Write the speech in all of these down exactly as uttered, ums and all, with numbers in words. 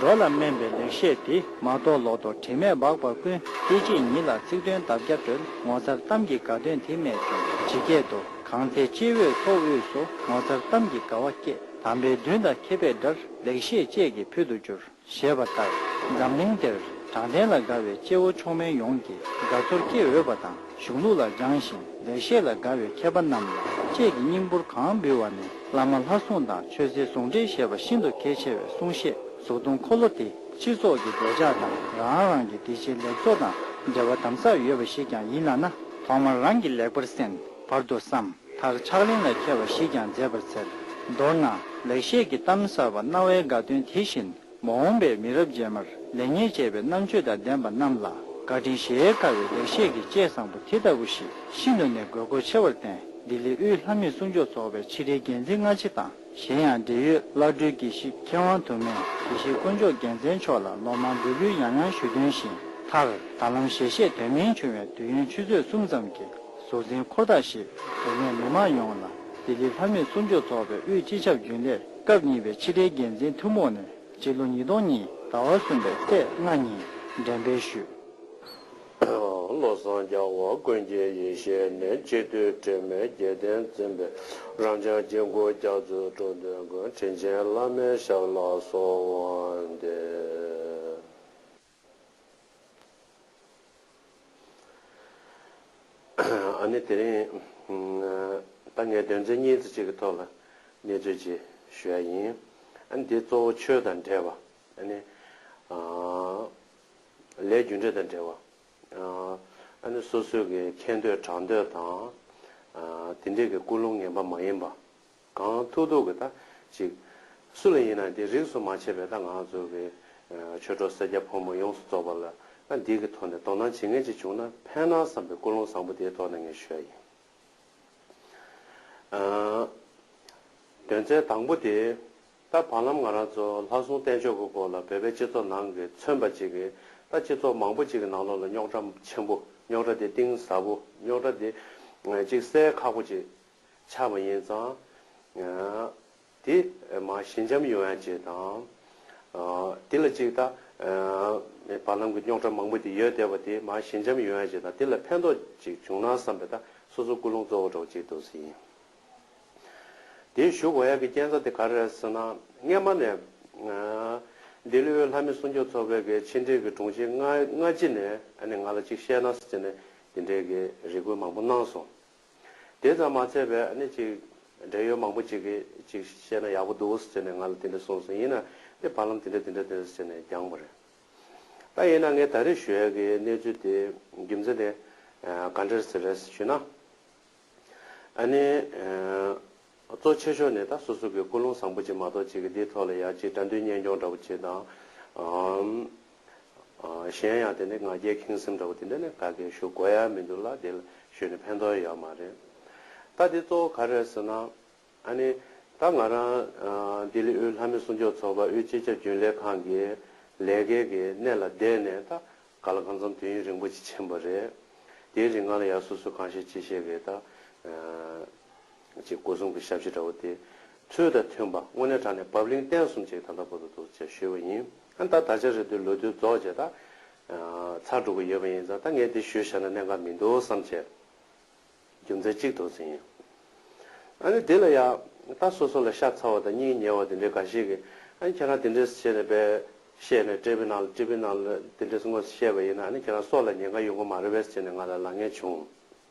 འགྲོ་ལ་སྨན་པའི་ལེགས་བཤད་འདི། མ་རྟོགས་ལོག་རྟོག་དྲི་མས་སྦགས་པ་ཀུན། སྐད་ཅིག་ཉིད་ལ་ཚིག་དོན་འདབ་བརྒྱ་གྲོལ། ངོ་མཚར་གཏམ་གྱི་དགའ་སྟོན་དེ་རྨད་བྱུང་། ཇི་སྐད་དུ། གང་ཚེ་སྤྱི་བོས་ཚོགས་དབུས་སུ། ངོ་མཚར་གཏམ་གྱི་དགའ་བ་སྐྱེད། དམ་པའི་མདུན་དང་མཁས་པའི་དགྲར། ལེགས་བཤད་ཅེས་ཀྱི་ཕུལ་དུ་བཅུག་ཞེས་པ་ལྟར། འཛམ་གླིང་འདིར་དྲང་བདེན་ལ་དགའ་བའི་སྐྱེ་བོ་མཆོག་དམན་ཡོངས་ཀྱི་དགའ་ཚོར་སྐྱེ་འོས་པ་དང་། གཞུང་ལུགས་ལ་སྦྱངས་ཤིང་ལེགས་བཤད་ལ་དགའ་བའི་མཁས་པ་རྣམས་ལ་ལྕེ་གི་སྙིང་པོར་གང་འབུལ་བ་ནི། བླ་མ་ལྷ་སྲུང་དང་ཆོས་སྲིད་ཟུང་འབྲེལ་ཞེས་པ་ཤིན་ཏུ་གལ་ཆེ་བའི་གསུང་བཤད། གཟུགས་མཐོང་འཁོར་ལོ་དེ་སྤྱི་ཚོགས་ཀྱི་བདེ་འཇགས་དང་རང་རང་གི་བདེ་སྐྱིད་ལེགས་ཚོགས་དང་འབྲེལ་བ་དམ་ཟབ་ཡོད་པ་ཞིག་ཀྱང་ཡིན་ལགས་ན། ཐོག་མར་རང་གིས་ལེགས་པར་གསན། བར་དུ་བསམ། མཐར་ཕྱག་ལེན་ལ་འཁེལ་བ་ཞིག་ཀྱང་མཛད་པར་འཚལ། མདོར་ན། ལེགས་བཤད་ཀྱི་གཏམ་གསར་པ་རྣ་བའི་དགའ་སྟོན་དེ་བཞིན། མ་འོངས་པའི་མི་རབས་རྗེས་མར་ལེགས་ཉེས་འབྱེད་པའི་རྣམ་དཔྱོད་དང་ལྡན་པ་རྣམས་ལ་བཀའ་དྲིན་གཞལ་དཀའ་བའི་ལེགས་བཤད་ཀྱི་ལྕེ་བཟང་པོ་དེ་ལྟ་བུ་ཞིག་ཤིན་ཏུ་ནས་དགོས་མཁོ་ཆེ་བར་བརྟེན། ལྡི་ལི་དབུས་ལྷ་མི་སྲུང་སྐྱོབ་ཚོགས་པའི་ཕྱི་དྲིལ་འགན་འཛིན་སྔ་ཕྱི་དང་། གཞན་ཡང་འབྲེལ་ཡོད་བླ་སྤྲུལ་དགེ་བཤེས་མཁས་དབང་དུ་མས་དགེ་བཤེས་དཀོན་མཆོག་རྒྱལ་མཚན་མཆོག་ལ་སློབ་མར་འབུལ་འབུལ་ཡང་ཡང་ཞུ་དོན་བཞིན། མཐར་ད་ལམ་ཞལ་བཞེས་དོན་སྨིན་བྱུང་བའི་དུས་ཡུན་ཆུ་ཚོད་གསུམ་ཙམ་གྱི་གཟུགས་འཛིན་འཁོར་ཐག་ཞིག་དུ་མས་མི་མང་ཡོངས་ལ་ལྡི་ལི་ལྷ་མི་སྲུང་སྐྱོབ་ཚོགས་པའི་དབུས་སྤྱི་ཁྱབ་རྒྱུན་ལས་སྐབས་གཉིས་པའི་ཕྱི་དྲིལ་འགན་འཛིན་ཐུན་མོང་ནས་སྤྱི་ལོ་ཉིས་སྟོང་གཉིས་ཟླ་བ་གསུམ་པའི་ཚེས་ལྔ་ཉིན་འགྲེམས་སྤེལ་ཞུས། བློ་བཟང་རྒྱལ་བ་ཀུན་གྱི་ཡེ་ཤེས་ནི། སྤྱི་འཐུས་དྲི་མེད་རྒྱལ་བསྟན་འཛིན་པའི། རབ་འབྱམས་དཀྱིལ་འཁོར་རྒྱ་མཚོའི་འགྲོ་དོན་ཀུན། དྲིན་ཅན་བླ་མའི་ཞབས་ལ་གསོལ་བ་འདེབས། ཨ་ནི་དེ་རིང་ད་ངས་དོན་ཚན་གཉིས་ཙམ་ཅིག་གི་ཐོག་ལ་གནས་ཚུལ་ཅིག་ཞུ་ཡ་ཡིན། ཨ་ནི་འདི་གཙོ་བོ་ཆོས་དང་འབྲེལ་བ། ཨ་ནི་ལས་རྒྱུ་འབྲས་དང་འབྲེལ་བ། ཨ་ནི་སོ་སོའི་གི་ཁེ་འདོད་གྲགས་འདོད་དང་། དེ་འདྲས་ཀྱི་ཀུན་སློང་ངན་པ་མ་ཡིན་པ། གང་ཐུབ་ཐུབ་ཀྱི་ད་ཅིག་སུ་ལ་ཡིན་ན་དེ་རིས་སུ་མ་ཆད་པའི་ད་ང་ཚོ་གི་ཆོས་གྲོགས་སེར་སྐྱ་ཕོ་མོ་ཡོངས་སུ་རྫོགས་པ་ལ་ད་འདི་གི་ཐོག་ནས་དོ་སྣང་བྱེད་མཁན་ཅིག་བྱུང་ན་ཕན་ན་བསམ་པའི་ཀུན་སློང་བཟང་པོ་དེའི་ཐོག་ནས་ངས་ཞུ་ཡ་ཡིན། དོན་ཚན་དང་པོ་དེ་ད་བར་ལམ་ང་རང་ཚོ་ལྷ་སྲུང་བསྟེན་ཕྱོགས་ཀྱི་སྐོར་ལ་བོད་པའི་སྤྱི་ཚོགས་ནང་གི་མཚོན་པ་ཅིག་གི་ད་སྤྱི་ཚོགས་མང་པོ་ཅིག་གི་ནང་ལོགས་ལ་རྙོག་དྲ་ཆེན་པོ་རྙོག་དྲ་དེ་གཏིང་ཟབ་པོ་རྙོག་དྲ་དེ་ཅིག་སེལ་ཁག་པོ་ཅིག་ཆགས་པ་ཡིན་ཙང་། དེ་མར་ཞི་འཇམ་ཡོང་ཡ་ཅིག་དང་། དེ་ལ་ཅིག་ད་བར་ལམ་གྱི་རྙོག་དྲ་མང་པོ་དེ་ཡོད་བསྡད་པ་དེ་མར་ཞི་འཇམ་ཡོང་ཡ་ཅིག་དང་དེ་ལ་ཕན་ཐོགས་ཅིག་བྱུང་ན་བསམ་པའི་ད་སོ་སོ་ཀུན་སློང་གཙོ་བོ་འདྲ་བོ་ཅིག་འདུག་ཟེར་ཡིན། དེ་ཞུ་དགོས་ཡ་གི་རྐྱེན་རྩ་དེ་ག་རེ་རེད་ཟེར་ན་སྔས་མ་ནས་ལྡི་ལི་དབུས་ལྷ་མི་སྲུང་སྐྱོབ་ཚོགས་པའི་གི་ཕྱི་འབྲེལ་གྱི་དྲུང་ཆེ་སྔ་སྔ་ཕྱི་ནས་ཨ་ནི་ང་ལ་ཅིག་བཤད་ན་ཟེར་བྱས་ནས་དེ་འདྲའི་གི་རེ་སྐུལ་མང་པོ་གནང་སོང་། དེ་ཙམ་མ་ཚད་པའི་ཨ་ནི་ཅིག་འབྲེལ་ཡོད་མང་པོ་ཅིག་གིས་ཅིག་བཤད་ན་ཡག་པོ་འདུག་ཟེར་ནས་ང་ལ་དེ་འདྲ་གསུངས་སོང་། ཡིན་ན་དེ་བར་ལམ་དེ་འདྲ་དེ་འདྲ་དེ་འདྲ་ཟེར་ནས་བསྐྱངས་པ་རེད། ད་ཡིན་ན་ངས་ད་རེས་ཞུ་ཡག་གི་གནས་ཚུལ་དེ་རྒྱུ་མཚན་དེ་ག་འདྲ་ཟེར་རེད་ཞུས་ན། ཨ་ནི་གཙོ་ཆེ་ཤོས་ནས་ད་སོ་སོ་གི་ཀུན་སློང་བཟང་པོ་ཅིག་མ་གཏོགས་ཅིག་གི་འདིའི་ཐོག་ལ་ཡག་ཅིག་དགྲ་འདུལ་གཉེན་སྐྱོང་འདྲ་བོ་ཅིག་དང་། གཞན་ཡང་དེ་ནི་ང་རྒྱལ་ཁེངས་སེམས་འདྲ་བོ་དེ་འདྲ་ནི་ག་གེ་ཞུ་དགོས་ཡ་མི་འདུག་ལ་དེ་ལ་ཞུས་ནས་ཕན་ཐོགས་ཡོད་མ་རེད། ད་དེ་གཙོ་བོ་ག་རེ་རེད་ཟེར་ན། ཨ་ནི་ད་ང་རང་ལྡི་ལི་དབུས་ལྷ་མི་སྲུང་སྐྱོབ་ཚོགས་པ་དབུས་སྤྱི་ཁྱབ་རྒྱུན་ལས་ཁང་གི་ལས་ཀའི་གི་གནས་ལ་བསྡད་ནས་ད་ག་ལ་གང་འཚམ་དུས་ཡུན་རིང་པོ་ཅིག་ཕྱིན་པ་རེད། དེའི་རིང་ང་ལ་ཡ་སོ་སོ་གང་ཤེས་ཅི་ཤེས་གི་ད། ཅིག་སྒོ་གསུམ་གྱི་ཞབས་ཕྱི་འདྲ་བོ་དེ་ཚུལ་དང་མཐུན་པ་དངོས་གནས་དྲང་གནས་བབ་བརླིང་བརྟན་གསུམ་ཅིག་ད་ལྟ་བར་དུ་འདུག་ཅེས་ཞུས་པ་ཡིན། ཨ་ད་ད་ཆ་རེད་དུས་ལོ་དུས་རྫོགས་རྗེས་ད་ཚར་འགྲོ་གི་ཡོད་པ་ཡིན་ཙང་ད་ངས་འདི་ཞུས་བཞག་ན་གནད་འགག་མི་འདུག་བསམ་བྱས་རྒྱུ་མཚན་གཅིག་འདུག་ཟིན་ཡིན། ཨ་ནི་འདི་ལ་ཡ་ད་སོ་སོ་ལ་ཤ་ཚ་བ་དང་སྙིང་ཉེ་བ་དེ་འདྲའི་འགའ་ཞིག་གིས་ཨ་ནི་ཁྱེད་རང་དེ་འདྲས་བྱས་ནས་པས་བཤད་ནས་ཊི་ཝི་ནང་ལ་ཊི་ཝི་ནང་ལ་དེ་འདྲས་སྔོན་བཤད་པ་ཡིན་ན་ཨ་ནི་ཁྱེད་རང་སྲོག་ལ་ཉེན་ཁ་ཡོང་གི་མ་རེད་པས་ཟེར་ནས་ང་ལ་ལབ་མཁན་བྱུང་།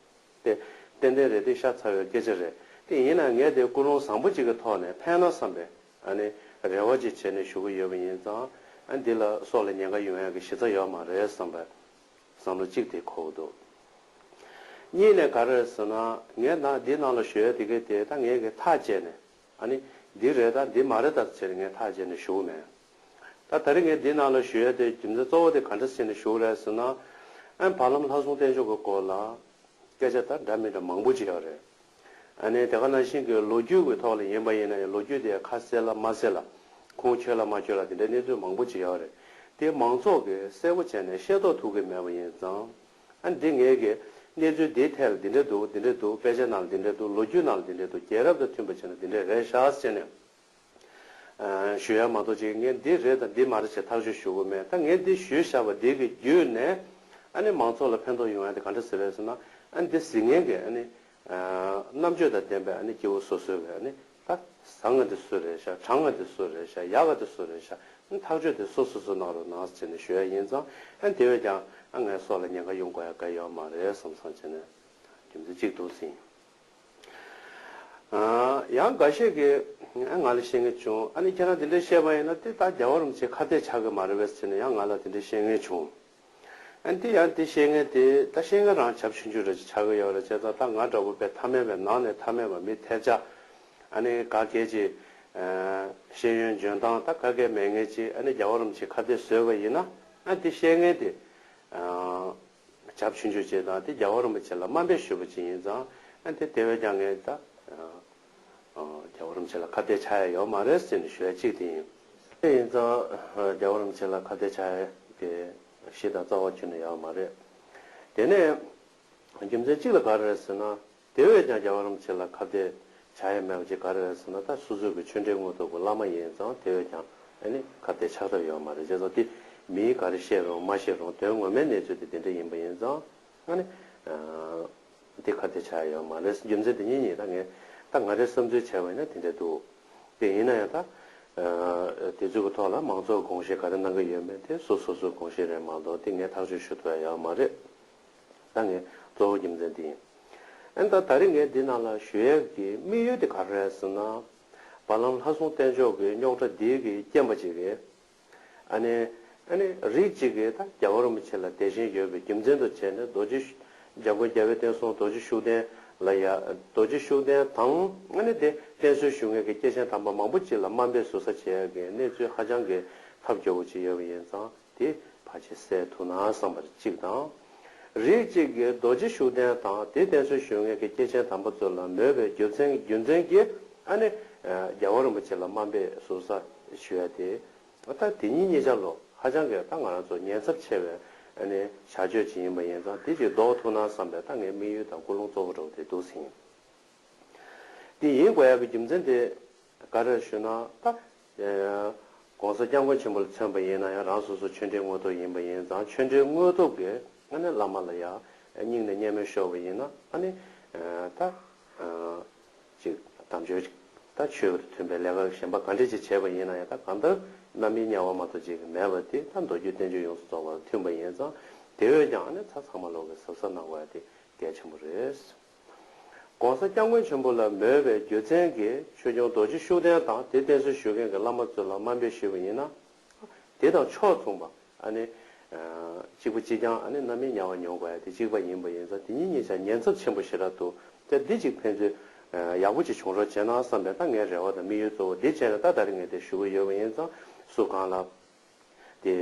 དེ་ཏན་ཏན་རེད། དེ་ཤ་ཚ་བའི་སྐད་ཆ་རེད། དེ་ཡིན་ན་ངས་དེ་ཀུན་སློང་བཟང་པོ་ཅིག་གི་ཐོག་ནས་ཕན་ན་བསམ་པའི་ཨ་ནི་རེ་བ་ཅིག་བྱས་ནས་ཞུ་གི་ཡོད་པ་ཡིན་ཙང་ཨ་འདི་ལ་སྲོག་ལ་ཉེན་ཁ་ཡོང་ཡག་གི་གཞི་རྩ་ཡོད་མ་རེད་བསམ་པའི་བསམ་བློ་གཅིག་དེ་འཁོར་གི་འདུག་གཉིས་ནས་ག་རེ་རེད་ཟེར་ན་ངས་ད་འདི་ནང་ལ་ཞུ་ཡག་དེ་གའི་དེ་ད་ངས་གི་ཐག་བཅད་ནས་ཨ་ནི་འདི་རེད་ད་འདི་མ་རེད་ད་ཟེར་ངས་ཐག་བཅད་ནས་ཞུ་གི་མེད། ད་ད་རེས་ངས་འདི་ནང་ལ་ཞུ་ཡག་དེ་རྒྱུ་མཚན་གཙོ་བོ་དེ་ག་འདྲ་བྱས་ནས་ཞུ་གི་རེད་ཟེར་ན་ཨ་བར་ལམ་ལྷ་སྲུང་བསྟེན་ཕྱོགས་ཀྱི་སྐོར་ལ། སྐད་ཆ་ད་འདྲ་མི་འདྲ་མང་པོ་ཅིག་ཡོད་རེད། ཨ་ནི་དེ་ག་ནང་བཞིན་གྱི་ལོ་རྒྱུས་ཀྱི་ཐོག་ལ་ཡིན་པ་ཡིན་ན་ཡང་ལོ་རྒྱུས་དེ་ཁ་གསལ་ལ་མ་གསལ་ལ་ཁུངས་འཁྱོལ་ལ་མ་འཁྱོལ་ལ་དེ་འདྲའི་གནས་ཚུལ་མང་པོ་ཅིག་ཡོད་རེད། དེ་མང་ཚོགས་ཀྱིས་གསལ་པོ་བྱས་ནས་ཤེས་རྟོགས་ཐུབ་ཀྱི་མེད་པ་ཡིན་ཙང་། ཨ་ནི་འདི་ངས་ཀྱི་གནས་ཚུལ་འདིའི་ཐད་ལ་འདི་འདྲ་འདུག་འདི་འདྲ་འདུག་དཔེ་ཆ་ནང་ལ་འདི་འདྲ་འདུག་ལོ་རྒྱུས་ནང་ལ་འདི་འདྲ་འདུག་རྒྱལ་རབས་དང་མཐུན་པ་བྱས་ན་འདི་འདྲ་རེད་ཤག་ཟེར་ནས། ཞུ་ཡ་མ་གཏོགས་ཅིག་ངས་འདི་རེད་དང་འདི་མ་རེད་ཅེས་ཐག་གཅོད་ཞུ་གི་མེད། ད་ངས་འདི་ཞུས་བཞག་པ་འདི་གི་བརྒྱུད་ནས་ཨ་ནི་མང་ཚོགས་ལ་ཕན་ཐོགས་ཡོང་ཡ་དེ་ག་འདྲ་ཟེར་རེད་ཟེར་ན། ཨ་ནི་འདི་གཟིགས་མཁན་གྱི་ཨ་ནི་རྣམ་དཔྱོད་དང་ལྡན་པའི་ཨ་ནི་སྐྱེ་བོ་སོ་སོའི་གི་ཨ་ནི་ད་བཟང་ང་དེ་སུ་རེད་ཤག་དྲང་ང་དེ་སུ་རེད་ཤག་ཡག་ག་དེ་སུ་རེད་ཤག་ཨ་ནི་ཐག་གཅོད་དེ་སོ་སོ་སོ་གནང་རོགས་གནང་ཟེར་ནས་ཞུ་ཡ་ཡིན་ཙང་། ཨ་ནི་དེ་བས་ཀྱང་ཨ་ངའི་སྲོག་ལ་ཉེན་ཁ་ཡོང་དགོས་ཡ་ག་ཡོད་མ་རེད་བསམ་བསམ་བྱས་ནས་རྒྱུ་མཚན་གཅིག་འདུག་ཟིན། ཡང་འགའ་ཤས་ཀྱིས་ང་ལ་བཤད་མཁན་བྱུང་། ཨ་ནི་ཁྱེད་རང་དེ་འདྲ་བཤད་པ་ཡིན་ན་དེ་ད་རྒྱལ་བ་རིན་པོ་ཆེ་ཁ་གཏད་ཆགས་ཀྱི་མ་རེད་པས་ཟེར་ནས་ཡང་ང་ལ་དེ་འདྲ་བཤད་མཁན་བྱུང་། ཨ་ནི་དེ་ཡང་དེ་བཤད་མཁན་དེ་ད་བཤད་མཁན་རང་བྱབ་ཆུང་ཆུང་རེ་ཆགས་ཀྱི་ཡོད་རེད། བྱས་ཙང་ད་ང་འདྲ་བོ་དཔེ་ཐ་མལ་པའི་ནང་ནས་ཐ་མལ་པ་མི་ཐལ་ཆ་ཨ་ནི་ག་གལ་ཅིག་ཤེས་ཡོན་འཇོན་ཐང་ད་ག་གལ་མེད་མཁན་ཅིག་ཨ་ནི་རྒྱལ་བ་རིན་པོ་ཆེ་ཁ་གཏད་བཟོས་པ་ཡིན་ན། ཨ་དེ་བཤད་མཁན་དེ། བྱབ་ཆུང་ཆུང་བྱས་དང་དེ་རྒྱལ་བ་རིན་པོ་ཆེ་ལ་དམའ་འབེབས་ཞུས་པ་ཅིག་ཡིན་ཙང་། ཨ་དེ་དེ་བས་ཀྱང་ངས་ད་རྒྱལ་བ་རིན་པོ་ཆེ་ལ་ཁ་གཏད་ཆགས་ཡ་ཡོད་མ་རེད་ཟེར་ནས་ཞུ་ཡ་གཅིག་དེ་ཡིན། དེ་ཡིན་ཙང་རྒྱལ་བ་རིན་པོ་ཆེ་ལ་ཁ་གཏད་ཆགས་ཡ་དེ་གཞི་དང་རྩ་བ་ཁྱོན་ནས་ཡོད་མ་རེད། དེ་ནས་རྒྱུ་མཚན་གཅིག་ལ་ག་རེ་རེད་ཟེར་ན། དེ་བས་ཀྱང་རྒྱལ་བ་རིན་པོ་ཆེ་ལ་ཁ་གཏད་བྱ་ཡ་མེད་པ་ཅིག་ག་རེ་རེད་ཟེར་ན། ད་སོ་སོ་གི་ཆོས་འབྲེལ་དངོས་ཐོབ་ཀྱི་བླ་མ་ཡིན་ཙང་དེ་བས་ཀྱང་ཨ་ནི་ཁ་གཏད་ཆགས་ཐབས་ཡོད་མ་རེད། བྱས་ཙང་དེ་མིས་ག་རེ་བཤད་རུང་མ་བཤད་རུང་དོན་ངོ་མའི་གནས་ཚུལ་དེ་དེ་འདྲ་ཡིན་པ་ཡིན་ཙང་ཨ་ནི་དེ་ཁ་གཏད་ཆགས་ཡ་ཡོད་མ་རེད། རྒྱུ་མཚན་དེ་གཉིས་ཡིན། ད་ངས་ད་ང་རའི་བསམ་ཚུལ་བྱས་པ་ཡིན་ན་དེ་འདྲ་འདུག་དེ་ཡིན་ན་ཡང་ད་དེ་ཚོའི་གི་ཐོག་ལ་མང་ཚོགས་དགོངས་བཞེས་ག་རེ་གནང་གི་ཡོད་མེད་དེ་སོ་སོ་སོའི་དགོངས་བཞེས་རེད་མ་གཏོགས་དེ་ངས་ཐག་གཅོད་ཞུ་ཐུབ་ཡ་ཡོད་མ་རེད། ད་ངས་གཙོ་བོ་རྒྱུ་མཚན་འདི་ཡིན། ཨ་ནི་ད་ད་རིང་ངས་འདི་ནང་ལ་ཞུ་ཡས་ཀྱི་དམིགས་ཡུལ་དེ་ག་རེ་རེད་ཟེར་ན། བར་ལམ་ལྷ་སྲུང་བསྟེན་ཕྱོགས་ཀྱི་རྙོག་དྲ་འདི་གི་རྐྱེན་པ་ཅིག་གིས་ཨ་ནི་ཨ་ནི་རིགས་གཅིག་གིས་ད་རྒྱལ་བ་རིན་པོ་ཆེ་ལ་དད་ཞེན་ཡོད་པའི་རྒྱུ་མཚན་དུ་བྱས་ནས་རྡོ་རྗེ་འཇམ་མགོན་རྒྱལ་བའི་བསྟན་སྲུང་རྡོ་རྗེ་ཤུགས་ལྡན་ལ་ཡ། རྡོ་རྗེ་ཤུགས་ལྡན་དང་ཨ་ནི་དེ་བསྟེན་གསོལ་ཞུ་མཁན་གྱི་སྐྱེས་ཆེན་དམ་པ་མང་པོ་ཅིག་ལ་དམའ་འབེབས་ཟུར་ཟ་བྱེད་ཡག་གི་གནས་ཚུལ་ཧ་ཅང་གི་ཐབས་སྐྱོ་བོ་ཅིག་ཡོད་པ་ཡིན་ཙང་། དེ་ཕལ་ཆེར་སེལ་ཐུབ་ན་བསམ་པ་གཅིག་དང་། རིགས་གཅིག་གིས་རྡོ་རྗེ་ཤུགས་ལྡན་དང་དེ་བསྟེན་གསོལ་ཞུ་མཁན་གྱི་སྐྱེས་ཆེན་དམ་པ་ཚོ་ལ་མོས་པའི་རྒྱུ་མཚན་རྒྱུ་མཚན་གྱིས་ཨ་ནི་རྒྱལ་བ་རིན་པོ་ཆེ་ལ་དམའ་འབེབས་ཟུར་ཟ་ཞུ་ཡ་དེ། ད་དེ་གཉིས་གཉིས་ཆ་ལོ་ཧ་ཅང་གི་ད་ང་རང་ཚོ་ཉེན་ཚབས་ཆེ་བའི་ཨ་ནི་བྱ་སྤྱོད་ཅིག་ཡིན་པ་ཡིན་ཙང་དེ་ཅིག་ཟློག་ཐུབ་ན་བསམ་པའི་ད་ངའི་དམིགས་ཡུལ་དང་ཀུན་སློང་གཙོ་བོ་འདྲ་བོ་དེ་འདུག་ཟིན། དེ་ཡིན་དགོས་ཡག་གི་རྒྱུ་མཚན་དེ་ག་རེ་ཞུ་ན། ད་༸གོང་ས་༸སྐྱབས་མགོན་ཆེན་པོ་ལ་མཚོན་པ་ཡིན་ན་ཡང་རང་སོ་སོ་ཆོས་འབྲེལ་དངོས་ཐོབ་ཡིན་པ་ཡིན་ཙང་ཆོས་འབྲེལ་དངོས་ཐོབ་ཀྱི་ཨ་ནི་བླ་མ་ལ་ཡང་སྙིང་ནས་བརྙས་སྨོད་ཤོར་བ་ཡིན་ན་ཨ་ནི་ད་ཅིག་དམ་ཆོས་ཅིག་ད་ཆོས་ཀྱི་མཐུན་པའི་ལས་ཀ་གཞན་པ་ག་འདྲ་ཅིག་བྱས་པ་ཡིན་ན་ཡང་ད་གང་ལྟར་རྣམ་སྨིན་དམྱལ་བ་མ་གཏོགས་ཅིག་མེད་པ་དེ་ད་མདོ་རྒྱུད་བསྟན་བཅོས་ཡོངས་སུ་རྫོགས་པ་དང་མཐུན་པ་ཡིན་ཙང་དེ་བས་ཀྱང་ཨ་ནི་ཚ་ཚང་མ་ལོག་གི་གཟབ་གཟབ་གནང་དགོས་ཡ་དེ་གལ་ཆེན་པོ་རེད། ༸གོང་ས་༸སྐྱབས་མགོན་ཆེན་པོ་ལ་མོས་པའི་རྒྱུ་མཚན་གྱིས་ཆོས་སྐྱོང་རྡོ་རྗེ་ཤུགས་ལྡན་དང་དེ་བསྟེན་གསོལ་ཞུ་མཁན་གྱི་བླ་མ་ཚོ་ལ་དམའ་འབེབས་ཞུས་པ་ཡིན་ན། དེ་དང་ཕྱོགས་མཚུངས་པ་ཨ་ནི་གཅིག་པ་གཅིག་རྐྱང་ཨ་ནི་རྣམ་སྨིན་དམྱལ་བ་མྱོང་དགོས་ཡ་དེ་གཅིག་པ་ཡིན་པ་ཡིན་ཙང་དེ་གཉིས་གཉིས་ཆ་ཉེན་ཚབས་ཆེན་པོ་ཞེ་དྲག་འདུག་དེ་འདི་གཅིག་ཕན་ཚུན་ཡག་པོ་ཅིག་བྱུང་རོགས་བྱས་ན་བསམ་པའི་ད་ངའི་རེ་བ་དང་དམིགས་ཡུལ་གཙོ་བོ་འདི་བྱས་ནས་ད་ད་རིང་ངས་དེ་ཞུ་གི་ཡོད་པ་ཡིན་ཙང་སུ་གང་ལ། དེ་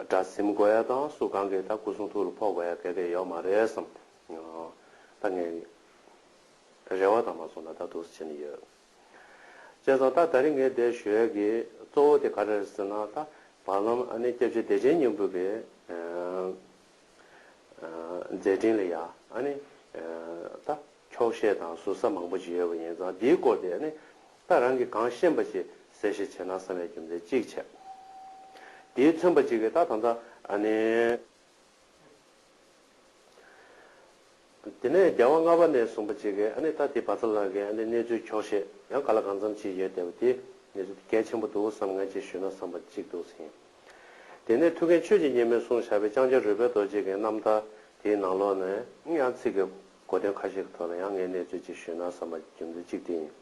དགྲ་ཟིན་དགོས་ཡ་དང་སུ་གང་གི་ད་སྐུ་གསུང་ཐུགས་ལ་ཕོག་དགོས་ཡ་ག་གེ་ཡོད་མ་རེད་བསམ། ད་ངས་རེ་བ་དང་མ་སོང་ན་ད་འདུག་སེ་བྱས་ནས་ཡོད། བྱས་ཙང་ད་ད་རིང་ངས་འདིར་ཞུ་ཡ་གི་གཙོ་བོ་དེ་ག་རེ་རེད་ཟེར་ན། ད་བར་ལམ་ཨ་ནི་སྐྱབས་རྗེ་བདེ་ཆེན་སྙིང་པོ་གི་མཛད་འཕྲིན་ལ་ཡ་ཨ་ནི་ད་འཁྱོག་བཤད་དང་ཟུར་ཟ་མང་པོ་ཅིག་ཡོད་པ་ཡིན་ཙང་འདིའི་སྐོར་དེ་ཨ་ནི་ད་རང་གིས་གང་ཤེས་པ་ཞིག་གསལ་བཤད་བྱས་ན་བསམ་པའི་རྒྱུ་མཚན་གཅིག་བྱས། དེའི་མཚོན་པ་གཅིག་གིས་ད་ད་ལྟ་ཨ་ནི། དེ་ནས་རྒྱལ་བ་ལྔ་པ་ནས་གསུངས་པ་གཅིག་གིས་ཨ་ནི་ད་དེ་བཛྲ་ལ་གི་ཨ་ནི་གནས་ཚུལ་འཁྱོག་བཤད་ཡང་ག་ལ་གང་འཚམ་ཅིག་ཡོད་བསྡད་པ་དེ་གནས་ཚུལ་དེ་གལ་ཆེན་པོ་འདུག་བསམ་ངས་ཅིག་ཞུས་ན་བསམ་པ་གཅིག་འདུག་ཟིན། དེ་ནས་ཐུའུ་བཀྭན་ཆོས་ཀྱི་ཉི་མས་གསུངས་བཞག་པའི་ལྕང་སྐྱ་རོལ་པའི་རྡོ་རྗེ་གི་རྣམ་ཐར་དེའི་ནང་ལོགས་ནས་ཡང་ཚིག་གི་གོ་དོན་ཁ་ཤས་ཀྱི་ཐོག་ལ་ཡང་ངས་གནས་ཚུལ་ཅིག་ཞུས་ན་བསམ་པ་རྒྱུ་མཚན་གཅིག་དེ་ཡིན།